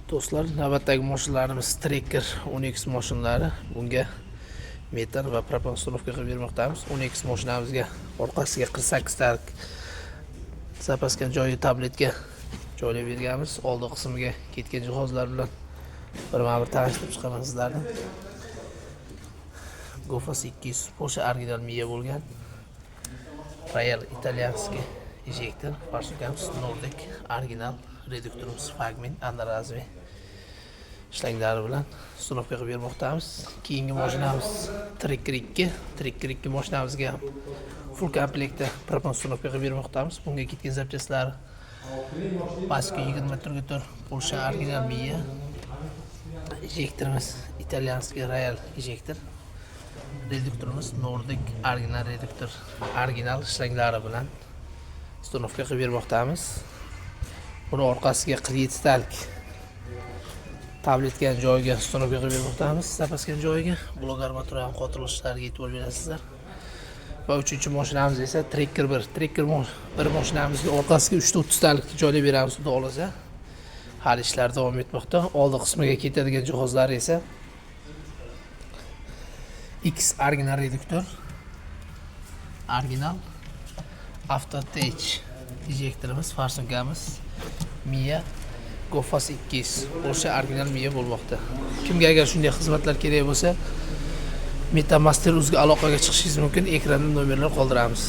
Do'stlar, navbatdagi mashinalarimiz Tracker 10X mashinalari. Bunga metan va propan установка qilib bermoqdamiz. 10X mashinamizga orqasiga 48 talik запаска joyi tabletka joylab berganmiz. Oldi qismiga ketgan jihozlar bilan birma-bir tanishtirib chiqaman sizlarni. Gofas 200 Porsche original miya bo'lgan. Royal итальянский ejektor, форсунка miz Nordic original, reduktorimiz Fagmin одноразовый shlanglari bilan установка qilib bermoqdamiz. Keyingi mashinamiz Tracker 2. Tracker 2 mashinamizga ham full komplektda propan установка qilib bermoqdamiz. Bunga ketgan запчасть lari pastki 24 ga 4 Porsche original miya. Ejektorimiz итальянский Royal ejektor. Reduktorimiz Nordic original reduktor, original shlanglari bilan установка qilib bermoqdamiz. Buni orqasiga 47 talik tabletkani joyiga установка qilib bermoqdamiz, запаска ni joyiga. Blok armatura ham qotirishlariga e'tibor berasizlar. Va uchinchi mashinamiz esa Tracker 1. Tracker 1 mashinamizga orqasiga 330 talik joylab beramiz, xudo xohlasa. Hali ishlar davom etmoqda. Oldi qismiga ketadigan jihozlari esa X original reduktor, original Avtotech ejektorimiz, форсунка miz Miya Gofas 200 Porsche original miya bo'lmoqda. Kimga agar shunday xizmatlar kerak bo'lsa, Metamaster uzga aloqaga chiqishingiz mumkin. Ekranda nomerlar qoldiramiz.